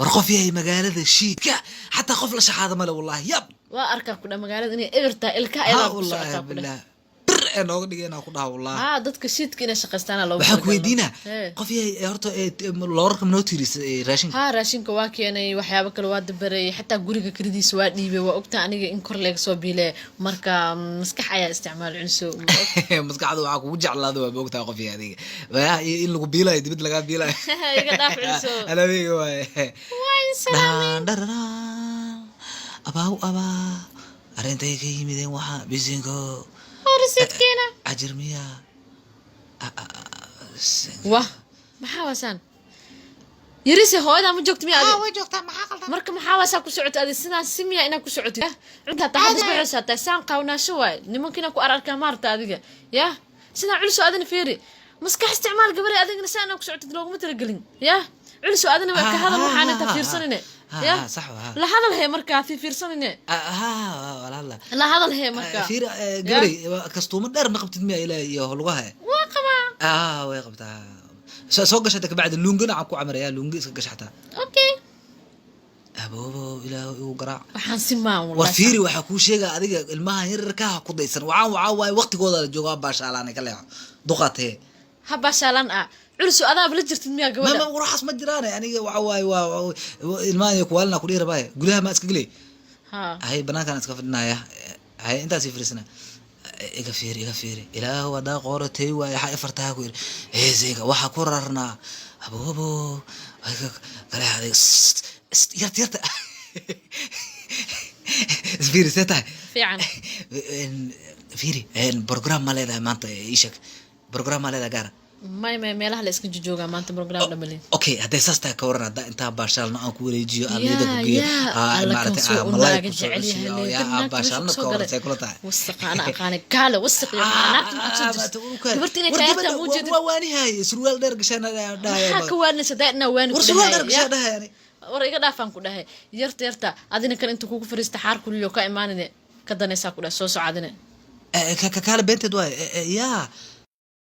War qof yahay magaalada shiidka, xataa qof la shaxaada male, wallahi yab. Waa arkaa ku dhah magaalada inay ebertaa, ilka Ha. ayadaa ku Wallahi. socotaa ku dheh. Billah, bir ee nooga dhigeenaa ku dhaha, wallahi. Haa, dadka shiidka inay shaqaystaana loogu Waxaan ku talagalay. weydiinaa, Hee. qof yahay, horta loorarka manoo tiirisa raashinka? Haa, raashinka waa keenay, waxyaabo kale waa dabareeyay, xataa guriga kiridiisa waa dhiibay. Waa ogtaa aniga in kor leega soo biile. Marka maskax ayaa isticmaal, Culso. Maskaxda waxaa kugu jeclaada waa moogtaa, qof yahay adiga. Waa iyo in lagu biilayo, dibad lagaa biilayo. Iga dhaaf, Culso. Anabiga waaye. Waa Dhaan dhararaan, abaaw abaa, arrintay ka yimideen waxaa bisinko. Rasiidkeena. Cajir miya? Wah, maxaa waasaan yarise? Hooyadaa ma joogto miya adi? Way joogtaa, maxaa qaldan? Marka maxaa waasaa ku socota adi? Sidaan si miya inaa ku socotid? Cunta hataa hadda isbaxaysa, hataa saan qaawnaasho waay. Nimanka inaa ku ararkaa maarta adiga yah. Sidaan, Culso, adina fiiri, maskax isticmaal gabare. Adigana saa inaa ku socotid looguma talagelin yah. Culso, adina ka hadal, waxaan intaa fiirsanine yah. Sax waa. La hadal hee, markaa fiirsanine. Wala La hadal hee marka. Fiir gabarey, kastuuma dheer ma qabtid miya ilaa iyo lugaha? Waa qabaa. Ah, way qabtaa. Soo gasha kabacdi luungana aan ku camaraya, luunga iska gasha xataa. Okay. Aboobo, ilaahu igu garaac. Waxaan si maan. War. Wallahi. Fiiri, waxaa kuu sheegaa adiga ilmahan yararkaha ku daysan. Waxaa waaye waqtigooda la joogaa, baashaalaanay ka leexo duqatee. Ha baashaalan ah, Culso, adaaba la jirtid miyaa ma gabadha? Ma waxaas ma jiraan. Aniga waxa waaye waa ilmahan iyo kuwaalina kudhihi rabaaye, gudaha ma iska gelay. Ha. Hay, banaankaan iska fadhinaya. Hay, intaasii fadhiisana. Iga fiiri, iga fiiri, ilaahu haddaa qooratay waaye, waxaa ifartaa ku yidhi heeseyga waxaa ku rarnaa. Aboobo, kale adiga yarta yarta isfiiri, see tahay? Fiican. Fiiri, program ma leedahay maanta? Ii sheeg, program ma leedahay gaara? May, meelaha la iska jojoogaa maanta, program dhamalin. Okay, hadday saas tahay, ka waran haddaa intaa baashaalno aan ku wareejiyo, aan liida ku geeyo? Alla, maaragtay, kan soo malay unaaga ku soo jecel ceshiyo, yahay. yaa aan baashaalno, ka waran, see kula tahay? Wasaq ana aqaanay, kaale wasaq iyo naagta maxaa soo jirta? Gabarta inay kaayartaa muu jeedid? Waa waanihay, surwaal dheer gashaan dhahay. Maxaa ka waaninaysa daa inaa waani War ku surwaal dheer dhahay? gashaan dhahay ani. War iga dhaafaan ku dhahay. Yarta yarta adina kan inta kugu fariista xaar kuliyo ka imaanine, ka danaysaa ku dhahay, soo soco adina. Kaale, beenteed waay yaa.